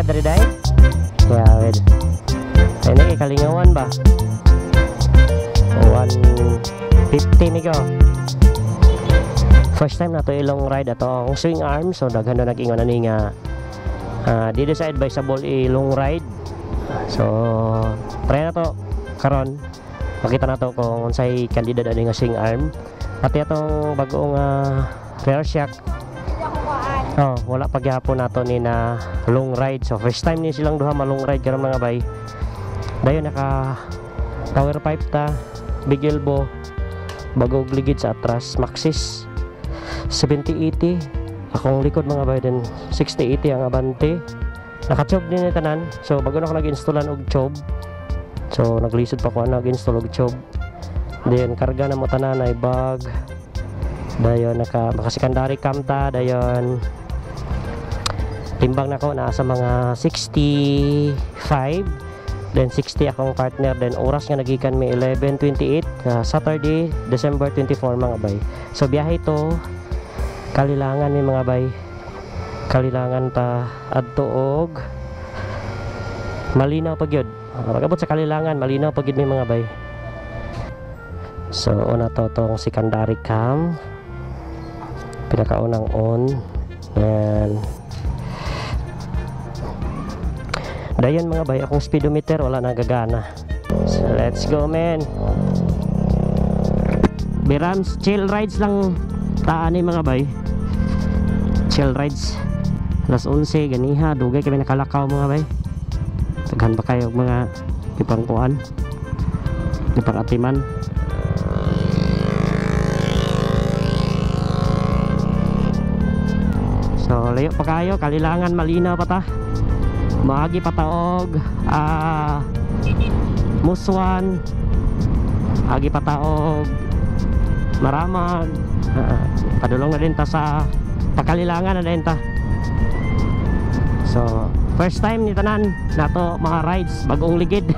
ka diri day. Yeah, wait. Ay na kalingawan ba? 150 migo. First time na to ilong ride ato ang swing arm, so daghan na nag-ingon ani nga dili sa advisable i-long ride. So try na to karon. Makita na to kung unsay kalidad ani nga swing arm. Pati atong bag-ong rear shock. Oh, wala pa gyapon nato ni na long ride. So first time ni silang duha ma long ride karon mga bay. Dayon naka power pipe ta, big elbow, bagog ligid sa atras, Maxxis 7080 akong likod mga bay, then 6080 ang abante. Naka-chob din ni tanan. So bago na ako nag-installan og chob. So naglisod pa ko nag-install og chob. Then karga na mo tanan ay bag. Dayon naka maka secondary cam ta, dayon timbang nako naa sa mga 65, then 60 akong partner, then oras nga nagikan may 11:28, Saturday, December 24 mga bay. So biyahe to Kalilangan mi mga bay. Kalilangan pa adto og Malinaw pa gyud. Pag-abot sa Kalilangan, Malinaw pa gyud mi mga bay. So una to tong secondary cam, pinakaunang on. Yan. Dayon mga bay, akong speedometer wala na gagana. So let's go man. Birams, chill rides lang taan ni mga bay. Chill rides. Alas 11 ganiha, dugay kami nakalakaw mga bay. Daghan pa kayo mga gipangkuan, gipangatiman. So layo pa kayo, Kalilangan, Malinaw pa ta. Maagi pa taog Muswan, agi pa taog Maramag, padulong na din ta sa Pakalilangan na din ta. So first time ni tanan nato mga rides, bagong ligid.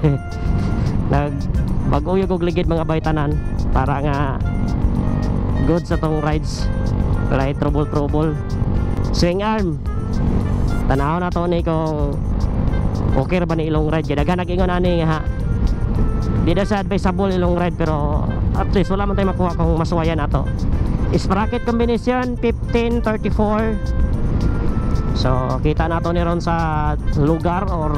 Nag bago yung og ligid mga bay tanan para nga good sa tong rides, wala trouble trouble. Swing arm, tanaw na to ni kung okay ra ba ni ilong ride. Kaya daghan nag-ingon ani nga di na sa advisable ilong ride, pero at least wala man tayo makuha kung masuwayan ato. Sprocket combination 1534. So kita na to ni ron sa lugar or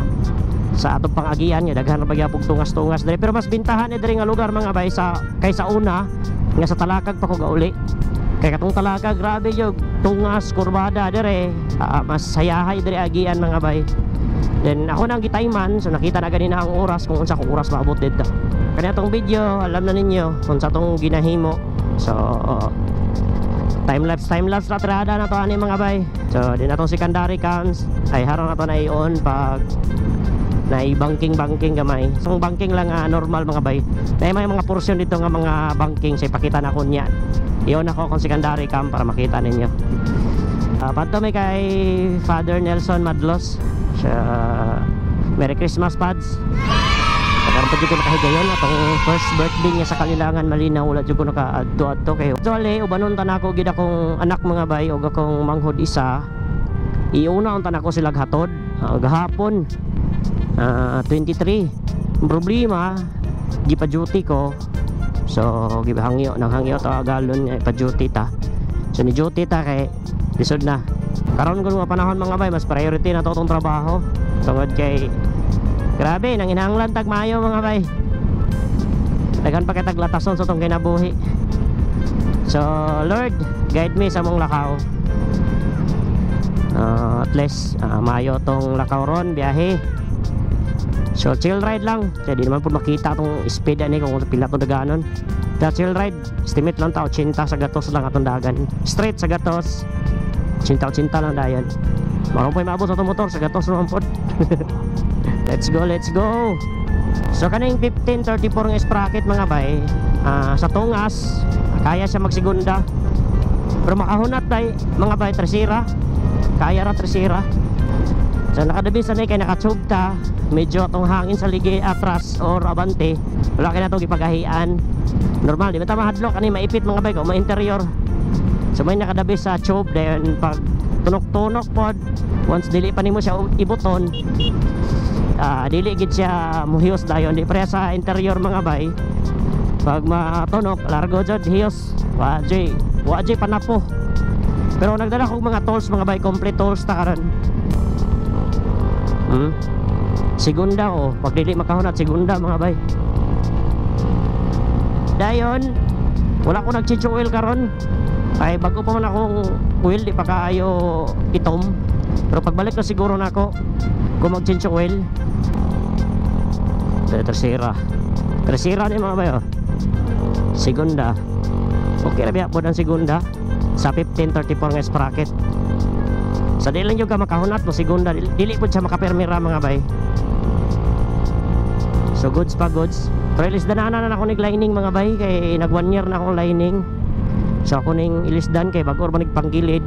sa atong pangagian nga daghan ra ba gyapon tungas-tungas diri, pero mas bintahan ni diri nga lugar mga bay sa kaysa una nga sa Talakag pa ko gauli. Kay katong Talakag grabe jud tungas kurbada dire, mas hayahay dire agian mga bay. Then ako nang gitayman, so nakita na ganina ang oras kung unsa kung oras maabot didto. Kani atong video alam na ninyo kung sa atong ginahimo. So time lapse na tirada na to ani mga bay. So din atong secondary cams ay harang na to na i-on pag na i-banking banking gamay. So banking lang normal mga bay. Na may mga portion dito nga mga banking, so ipakita na ko niya. I-on ako kung secondary cam para makita ninyo. Padto may kay Father Nelson Madlos. Siya, Merry Christmas Pads. Karon pa jud ko nakahigayon atong first birthday niya sa Kalilangan Malinaw, wala jud ko nakaadto-adto kay actually ubanon ta nako gid akong anak mga bay og akong manghod isa. Iuna unta nako sila hatod gahapon 23. Ang problema gipa duty ko. So gibahangyo nang hangyo ta galon nga ipa duty ta. So ni duty ta kay lisod na. Karon kun mga panahon mga bay, mas priority na to tong trabaho tungod kay grabe nang inahanglan tag maayo mga bay. Daghan pa kay taglatason sa tong kinabuhi. So Lord, guide me sa mong lakaw. At least maayo tong lakaw ron biyahe. So chill ride lang. Kaya di naman po makita tong speed ani kung pila tong daganon. Da chill ride, estimate lang ta 80 sa gatos lang atong dagan. Straight sa gatos. 80 lang dayon. Maroon po maabot sa itong motor sa gatos naman po. Let's go, let's go. So kaning 1534 nga sprocket mga bay, sa tungas kaya siya magsigunda. Pero makahunat day mga bay tresira. Kaya ra tresira. So nakadabi sa kay nakatube ta, medyo atong hangin sa ligi atras or abante, wala kay natong gipagahian. Normal di ba ta mahadlok ani maipit mga bay kung ma-interior. So may nakadabi sa tube dayon pag tunok-tunok pod. Once dili pa nimo siya ibuton, dili gid siya muhiyos dayon. Di pareha sa interior mga bay, pag matunok largo jud hiyos, wa jay panapo. Pero nagdala kog mga tools mga bay, complete tools ta karon. Segunda ko, pag dili makahunat segunda mga bay. Dayon wala ko nag-change oil karon. Ay bago pa man akong oil, di pa kaayo itom. Pero pagbalik na siguro na ako kung mag-change oil. Tercera. Tercera ni mga bayo. Segunda. Okay ra biya po ang segunda sa 1534 nga sprocket. Sa dili lang yung ka makahunat mo segunda, dili po siya makapirmira mga bay. So goods pa goods. Pero ilisdan na ako nig lining mga bay, kay nag 1 year na akong lining. So ako ning ilisdan kay bago man nagpanggilid.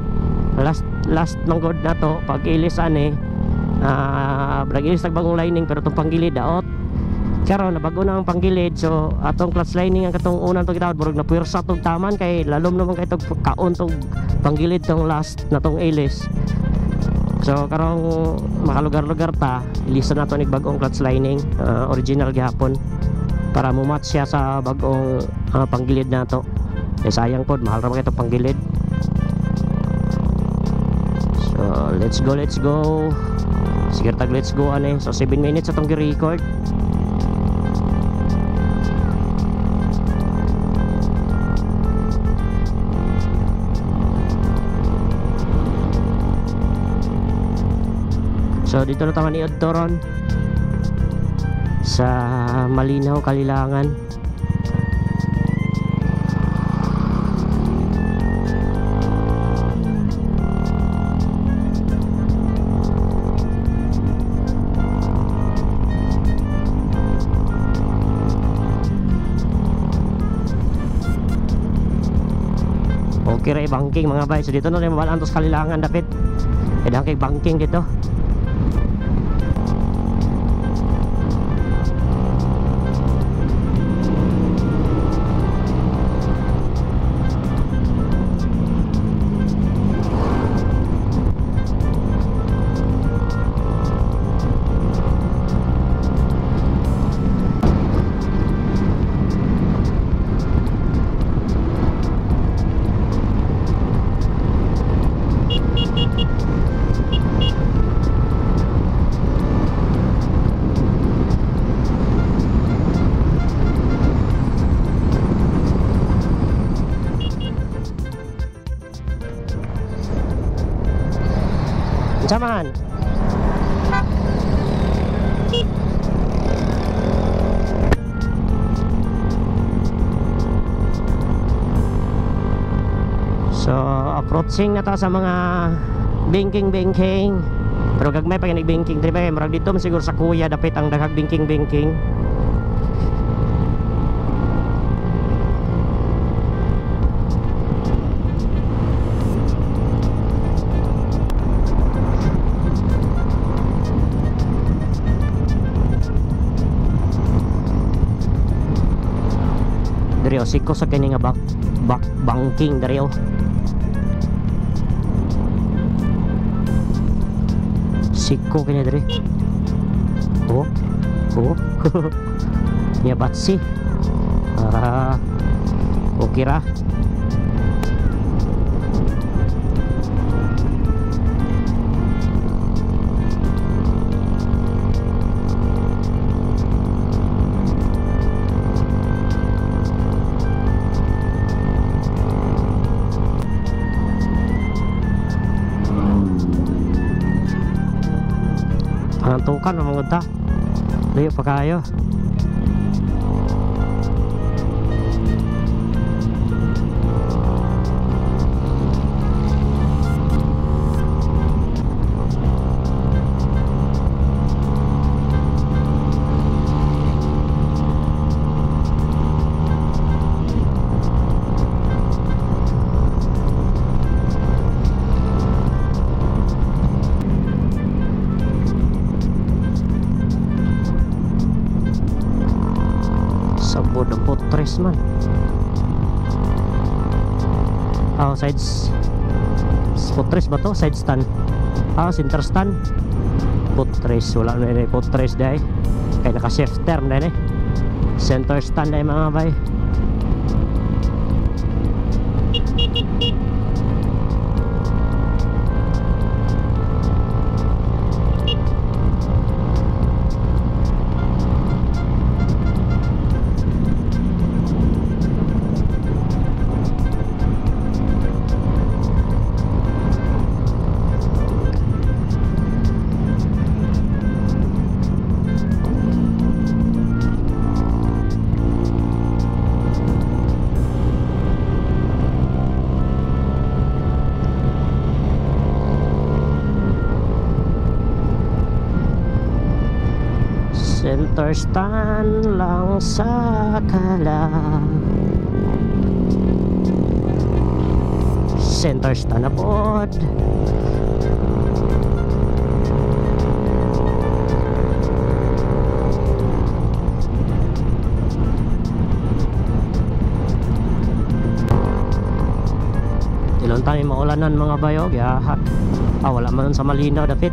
Last mang god na to pag ilis ani, nag-ilis nag bagong lining pero tong panggilid daot. Karon nabago na ang panggilid, so atong clutch lining ang katong unang tong gitawad murag na puwersa tong taman kay lalom naman kay tong kaon tong panggilid tong last na tong ilis. So karong makalugar-lugar ta, ilisan nato nig bagong clutch lining, original gihapon para mo match siya sa bagong panggilid nato. Eh sayang pod, mahal ra man kay tong panggilid. So let's go, let's go. Sige tag let's go ane. So 7 minutes atong gi-record. So dito na taman iod ron sa Malinaw, Kalilangan. Okay ra banking mga bay. So dito na rin mabalaan to sa Kalilangan dapit. Eh kay banking dito. Samahan. So approaching na ta sa mga banking. Pero gagmay pa kinig banking diri ba, murag dito man siguro sa Kuya dapit ang daghang banking. Diri o siko sa kini nga banking diri o. Siko kini diri. Oh. Oh. Nya batsi. Ah. Okay ra. Pangantukan mga ta. Layo pa kayo. Sabod ang putres man. Oh, sides Footrest ba to? Side stand. Ah, center stand. Footrest, wala na ini footrest dai. Kay naka shifter na ini. Center stand ay mga bay. Center stand lang sa kala. Center stand na pod. Ilon tayo maulanan mga bayog. Yahat. Ah, wala man sa malinaw dapit.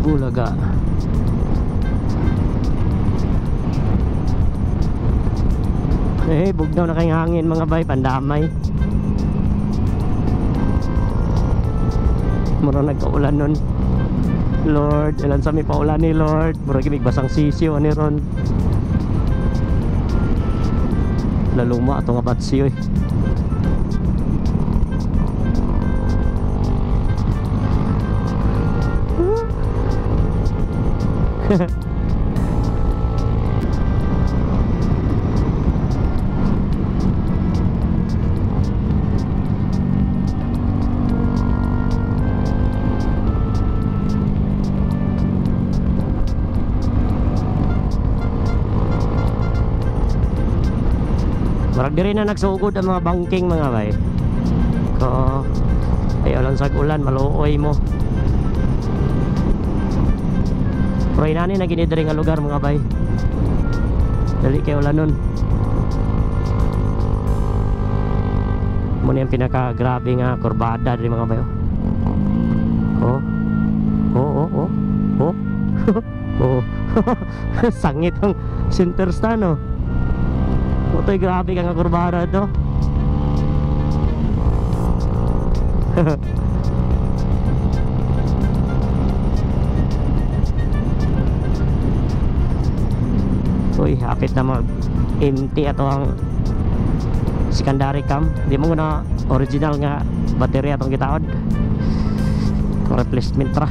Bulaga. Eh, bugnaw na kayong hangin mga bay, pandamay. Mura nagkaulan nun. Lord, ilan sa mi paulan ni Lord. Mura gimig basang sisiw ani ron. Laluma ato nga batsi oy. Murag diri na nagsugod ang mga bangking mga bay. Ko ayaw lang sa ulan, maluoy mo. Pero inani na gini diri nga lugar mga bay. Dali kay ulan nun. Muna yung pinaka grabe nga kurbada diri mga bay. Oh. Oh, oh, oh. Oh. Oh. Sangit ang center stand oh. Utoy, grabe ka nga kurbada to. Uy, hapit na mag empty ato ang secondary cam. Di mo na original nga baterya atong gitaod. Replacement ra.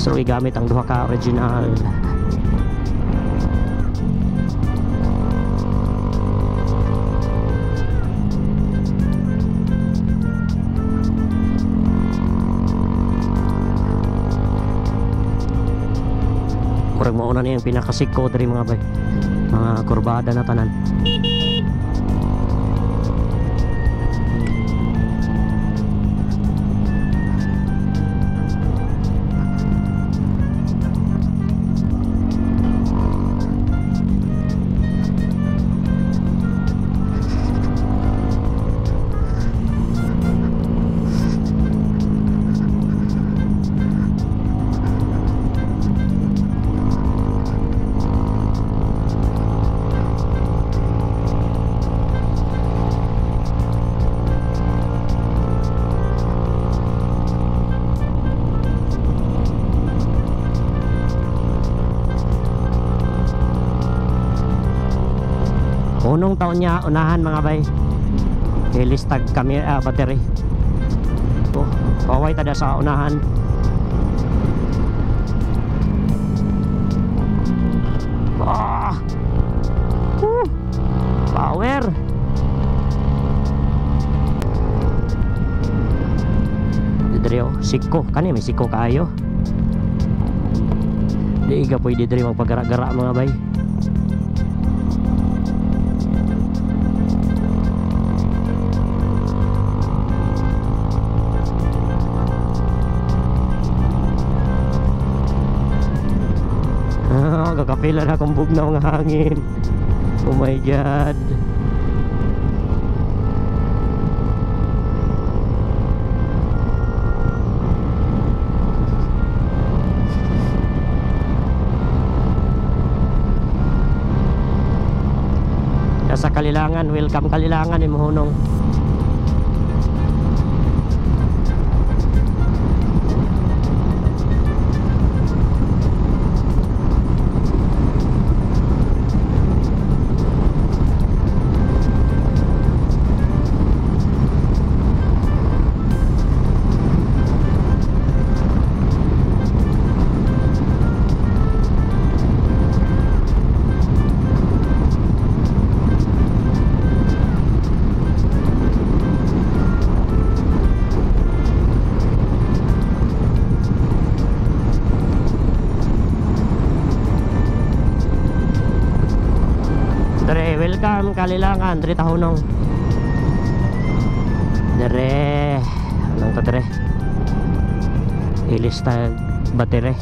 So igamit ang duha ka original. Kurang mauna niya yung pinakasiko diri mga bay. Mga kurbada na tanan. Unong taon niya unahan mga bay. Ilistag kami battery. Oh, paway tada sa unahan. Ah! Woo! Power. Didri oh, siko kani may siko kaayo. Di ka pwede diri magpagara-gara mga bay. Kakapila na akong bugnaw nga hangin. Oh my God. Nasa Kalilangan, welcome Kalilangan imuhunong. Dere, welcome Kalilangan, dere tahunong. Dere, anong to dere? Ilistag battery.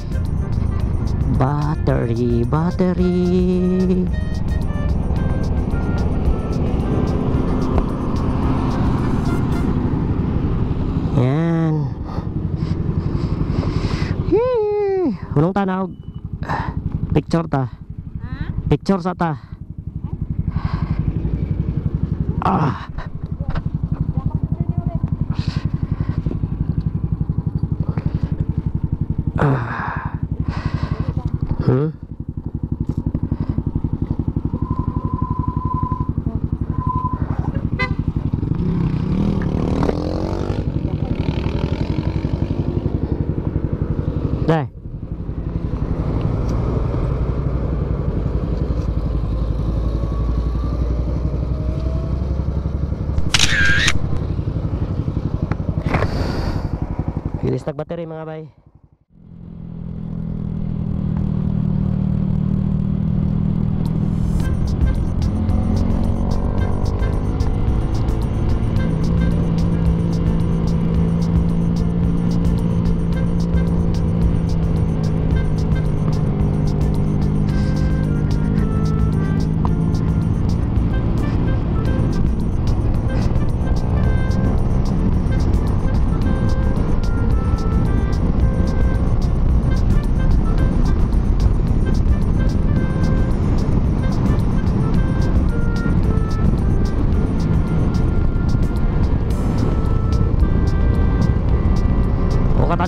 Battery, battery. Yan. Hee, hunong tanaw. Picture ta. Picture sa ta. Ah. Ah. Hmm? Đây. Ilistag battery mga bay.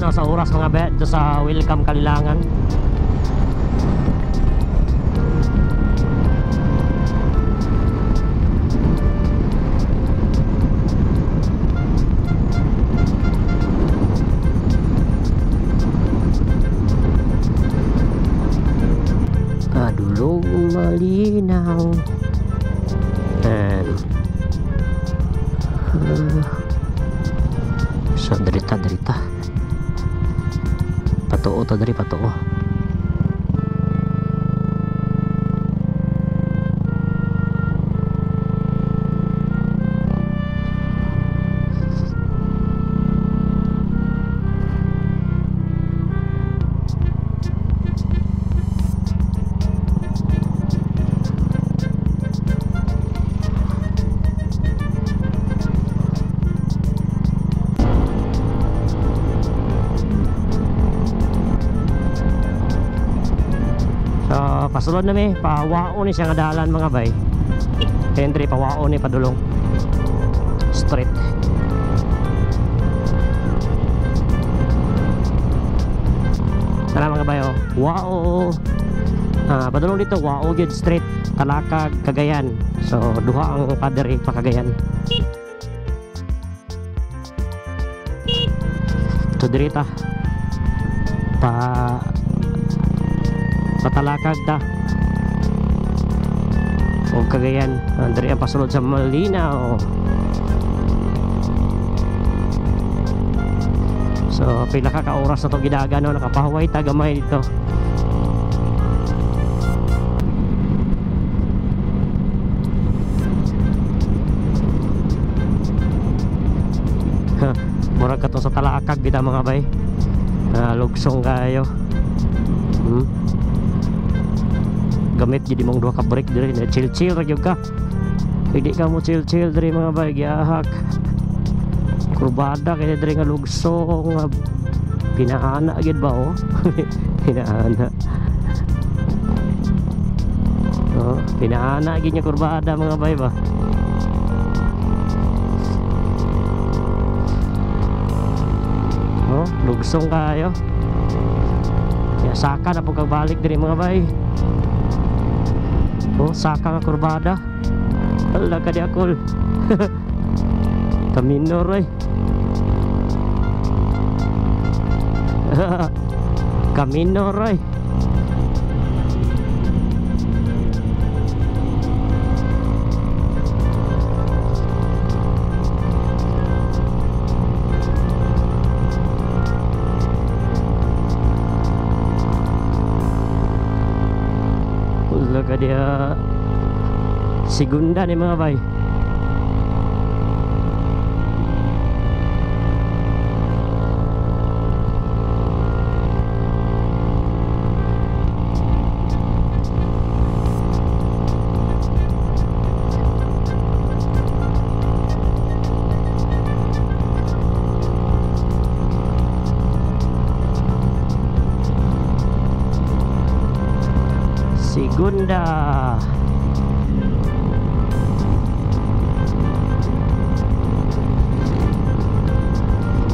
Sa oras mga bet dito sa Welcome Kalilangan. Padulong malinaw. And so derita derita. Patuo ta diri, patuo. Pasulod na mi, pawao ni siya nga dalan mga bay. Entry pawao ni padulong. Street. Tara mga bay, oh. Wao. Padulong dito Wao gyud street, Talakag, Cagayan. So duha ang paderi pa Cagayan. So diri ta pa patalakag ta o Cagayan. Diri ang pasulod sa Malinao. So pila ka oras na to gidagan, no? Nakapahuway ta gamay dito. Murag ka to sa talakag kita mga bay. Lugsong kayo. Gamit gid imong duha ka brake diri, chill chill ra gyud ka. Hindi ka mo chill chill diri mga bay, giahak. Kurbada kay diri nga lugsong, pinaana gyud ba oh. Pinaana. Oh, pinaana gyud nga kurbada mga bay ba. Oh, lugsong kayo. Ya saka na pud kag balik diri mga bay. Oh, saka nga kurbada. Hala ka di akol. Kamino roy. Kamino roy. Hala ka dia. Segunda ni mga bay. Segunda.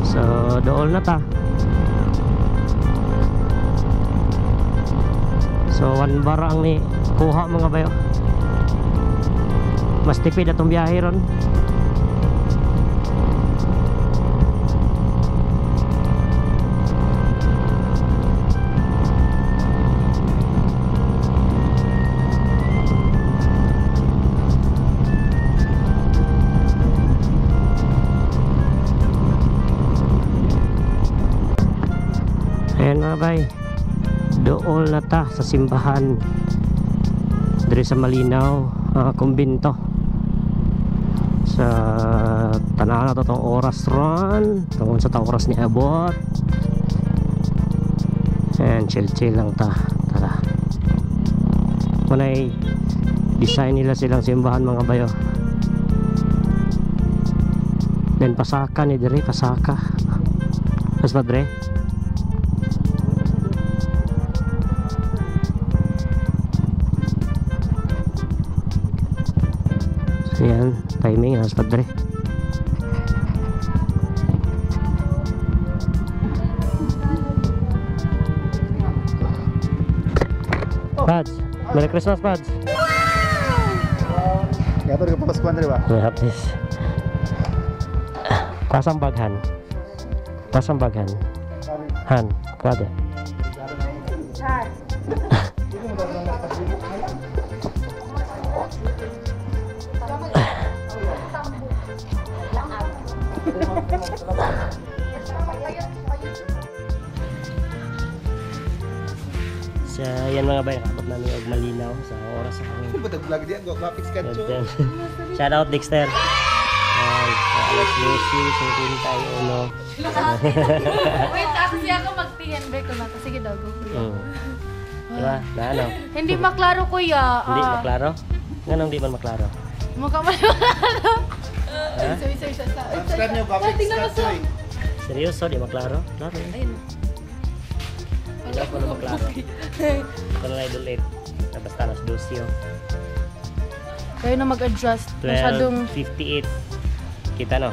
So dool na ta. So 1 bar ang ni kuha mga bayo. Mas tipid atong biyahe ron. Ayan mga bay, dool na ta sa simbahan diri sa Malinao, kumbinto. Sa tanaw na to tong oras ron, tungod sa ta oras ni abot. Ayan, chill chill lang ta. Tara. Muna'y design nila silang simbahan mga bayo. Then pasaka ni diri, pasaka. Mas padre. Ayan, timing alas padre. Pads, Merry Christmas Pads. Gato ka papaskuan diri ba? Happy. Pasang baghan. Pasang baghan. Han, kuwada. So, yan mga bay, nakabot namin og Malinao sa oras sa kami. Ba't vlog diyan? Go graphics ka cho. Shout out Dexter. Ay, alas 12:51. Wait, kasi ako mag-TNB ko na. Sige daw, go kuya. Diba? Na ano? Hindi maklaro kuya. Hindi maklaro? Nganong di man maklaro? Mukha man maklaro. Sorry, sorry, sorry. Subscribe nyo, graphics ka cho. Seryoso, di maklaro? Klaro eh. Ayun. Hindi ako na maklaro. Ito na idol 8. Basta alas 12 oh. Kayo na mag-adjust. Masyadong 12:58. Kita no?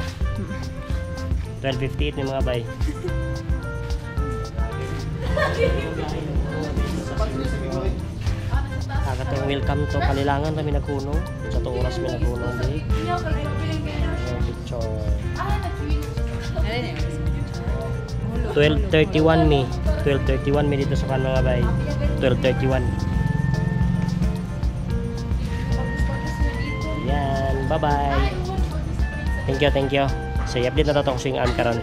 12:58 ni mga bay. Katong welcome to Kalilangan kami nagkuno. Sa to oras mi nagkuno di. Picture. 12:31 mi. 12:31 mi dito sa kan, mga bay. 12:31. Yan, bye-bye. Thank you, thank you. So, i-update na to tong swing arm karon.